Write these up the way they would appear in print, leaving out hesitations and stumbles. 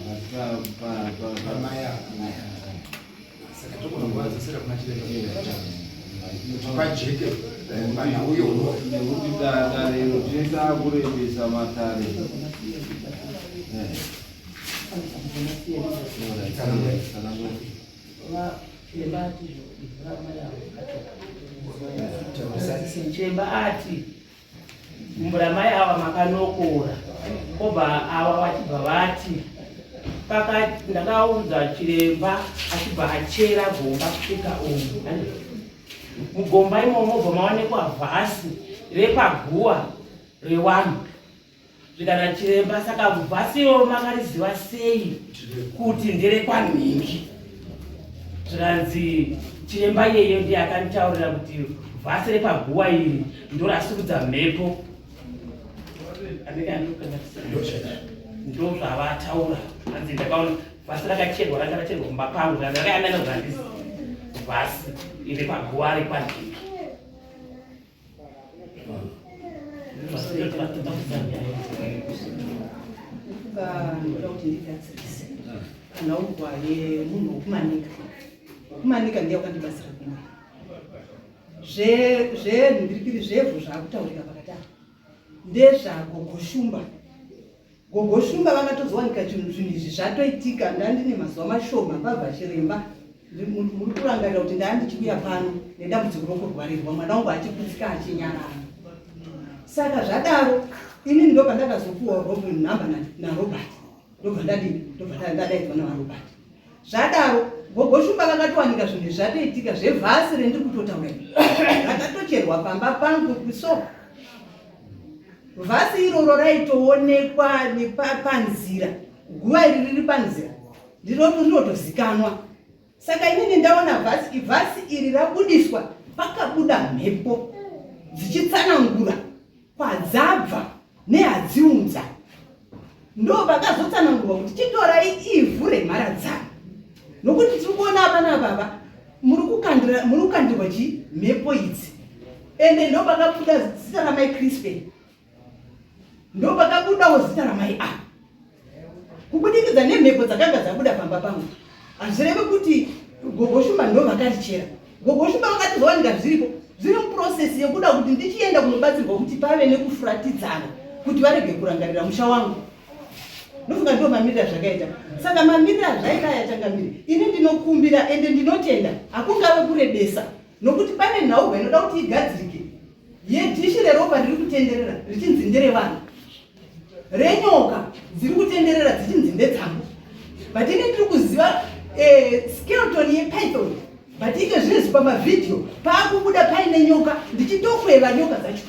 Pamai ava. Saka togona kuvadzosera kuna chiremba kuti pajeke panhau iyoyo. Nekuti dare iro tinenge takurebesa matare. Chiremba ati gumbo ramai ava makanokora obva ava vachibva vati pakati ndakaudza chiremba achibva achera gomba kusvika umu mugomba imomo obva maonekwa vhasi repaguwa rewanhu zvikana chiremba saka vhasi iroro makariziva sei kuti nderekwanhingi zvikanzi chiremba iyeyo ndiye akanditaurira kuti vhasi repaguwa iri ndorasurudza mhepo ndozvavataura hanzi ndakaona vhasi rakacherwa ranga racherwa kumba pangu rakayanana zvandisi vhasi iri paguwa rekwanhingi. Ndoda kuti ndigadzirise panhaurwa yemunhu wekumanika. Wekumanika ndiye wakandibatsira kumwe zvenhingirikiri zvevhu zvakutaurika pakati apa ndezvagogo Shumba. Gogo Shumba vakatozowanika chinhu zvinhu izvi zvatoitika ndandine mazuva mashoma pabva chiremba muri kurangarira kuti ndandichiuya pano nedambudziko rokurwarirwa mwana wangu achikutsika achinyarara saka zvadaro inini ndopandakazopuwa nhamba naRobert ndobva ndadii ndobva ndadaidzwa navarobert zvadaro gogo Shumba vakatowanika zvinhu izvi zvatoitika zvevhasi rendiri kutotaura iri rakatocherwa pamba pangu so vhasi iroro raitoonekwa panzira guva iri riri panzira rinotozikanwa saka inini ndaona vhasi vhasi iri rabudiswa pakabuda mhepo dzichitsanangura kwadzabva neadziunza ndo pakazotsanangurwa kuti chitorai ivhu remharadzano nokuti tiri kuona apa napapa muri kukandirwa chii mhepo idzi ende ndo pakabuda zita ramai Crispen ndo pakabudawo zita ramai a kubudikidza nemhepo dzakanga dzabuda pamba pangu hazvirevi kuti gogo Shumba ndo vakarichera. Gogo Shumba vakatizowanika zviripo zviri muprocess yekuda kuti ndichienda kunobatsirwa kuti pave nekufuratidzana kuti varege kurangarira musha wangu. Ndofunga ndo mamiriro azvakaita. Saka mamiriro azvaita aya changamire, ini ndinokumbira ende ndinotenda hakungave kurebesa nokuti pane nhaurwa inoda kuti igadzirike yedhishi reropa riri kutenderera richinzi nderevanhu renyoka dziri kutenderera dzichinzi ndedzangu but ini ndiri kuziva eh, skeleton yepython but ike zvinezvi pamavhidhiyo paakubuda paine nyoka ndichitokweva nyoka dzacho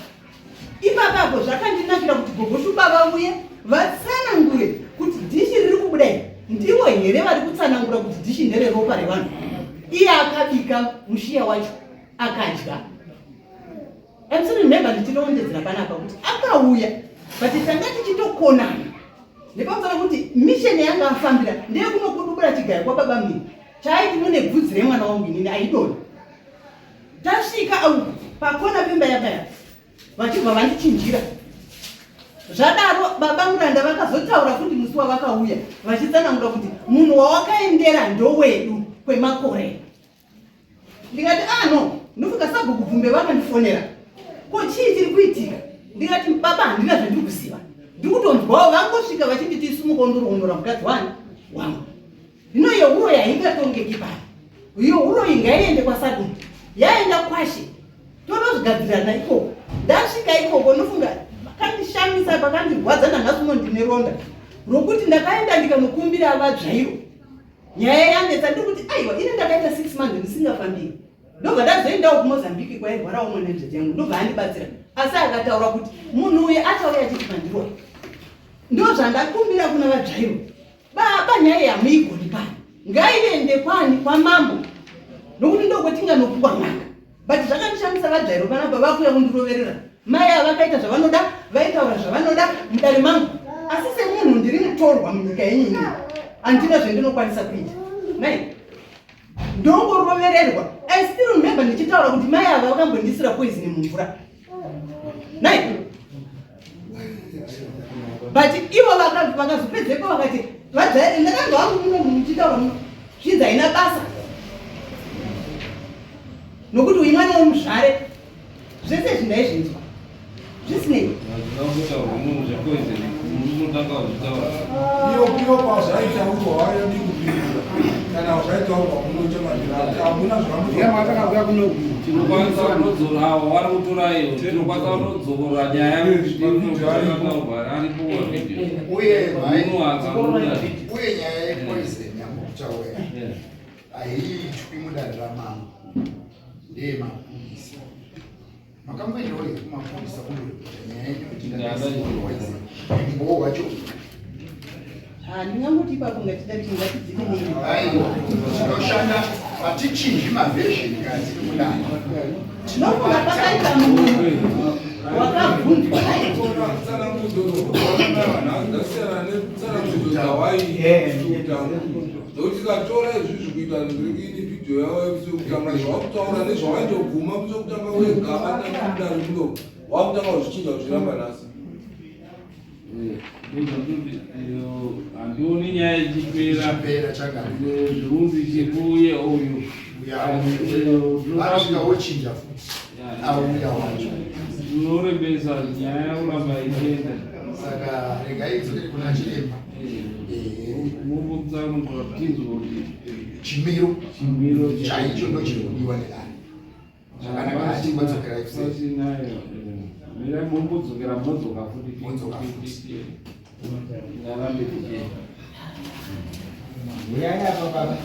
ipapapo zvakandinakira kuti gogo Shumba vauye vatsanangure kuti dhishi riri kubuda iri ndivo here vari kutsanangura kuti dhishi ndereropa revanhu iye akabika mushiya wacho akadya. I'm still remember ndichirondedzera panapa kuti akauya but tanga tichitokonana nepamusana kuti mission yanga afambira ndeyekunokudubura chigayo kwababa mini chaaiti mune bvudzi remwana wangu inini aidona tasvika au pakona pemba yakaya vachibva vandichinjira zvadaro baba Muranda vakazotaura futi musi wavakauya vachitsanangura kuti munhu wawakaendera ndowedu kwemakore. Ndikati ah no, ndofunga sabhuku Bvumbe vakandifonera. Ko chii chiri kuitika? Ndikati baba handina zvandiri kuziva. Ndiri kutonzwawo vangosvika vachinditi sumuka undoroonora mukadzi wani wangu. Hino iyo huroyi haingatongeki pano. Iyo huroyi ngaiende kwaSadunhu. Yaenda kwashe. Tonozvigadzirana ikoko. Ndasvika ikoko ndofunga pakandishamisa pakandirwadza nanhasi uno ndine ronda rokuti ndakaenda ndikanokumbira vadzvairo nyaya yanetsa ndiri kuti aiwa ini ndakaita 6 months ndisingafambiri ndobva ndazoendawo kuMozambique kwairwarawo mwana nzvadzi yangu ndobva andibatsira asi akataura kuti munhu uyu achauya achiti mandirwa ndozvandakumbira kuna vadzvairo baba nyaya yamuigoni pano ngaiende kwani kwamambo nokuti ndokwatinganopuwa n'anga but zvakandishamisa vadzvairo panapa vakuya kundiroverera mai ava vakaita zvavanoda vaitaura zvavanoda mudare mangu asi semunhu ndiri mutorwa munyika yenyu ini handina zvendinokwanisa kuita nai ndongorovererwa I still remember ndichitaura kuti mai ava vakambondisira poison mumvura nai but ivo vakazopedzepo vakati Vadzai ndakanzwa hangu muno muchitaura muno zvinzi haina basa nokuti uyu mwana womuzvare zvese izvi ndaizvinzwa zvisinei iyo pazvaitaurwa wayodi kupindura kana zvaitaurwa munochemadira hamuna zvamunoatakauya tinokwanisa kunodzora avo vari kutora iyo tinokwanisa kunodzora nyaya aripo uye uye nyaya yepoison yamukutaura haiitwi mudare ramambo ndeyemapurisa makamboendawo here kumapurisa kundoripota nyaya yenyu kuti ndakaiswa umbowo hwacho? Handingangoti ipapo ngatidati ngatidzivinei. Aiwa, tinoshanda hatichinji maversion kana tiri mudare. Tinofunga pakaita munhu wakabvunzwa. Tsanangudzo netsanangudzo dzawaita nokuti tikatora izvizvi kuita ndiriini vhidhiyo yavo yekutanga zvawakutaura nezvawaitobvuma kutanga wega atamudare muno wakutanga kuzvichinja kuzviramba nhasi. Handioni nyaya ichipera. Chipera chagara. Zvirunzi chikuye uyu vanosvika wochinja futi auya wacho. Tinorembesa nyaya kuramba ichienda. Saka regai idzokere kuna chiremba. Mumbotsanangura tinzwe kuti chimiro chimiro chaicho ndo chiri kudiwa nedare zvakanaka atingodzokera ifuse. Pasinayo mira mumbodzokera modzoka futi. Modzoka futi. Ngarambe tichienda. Uyai apa baba.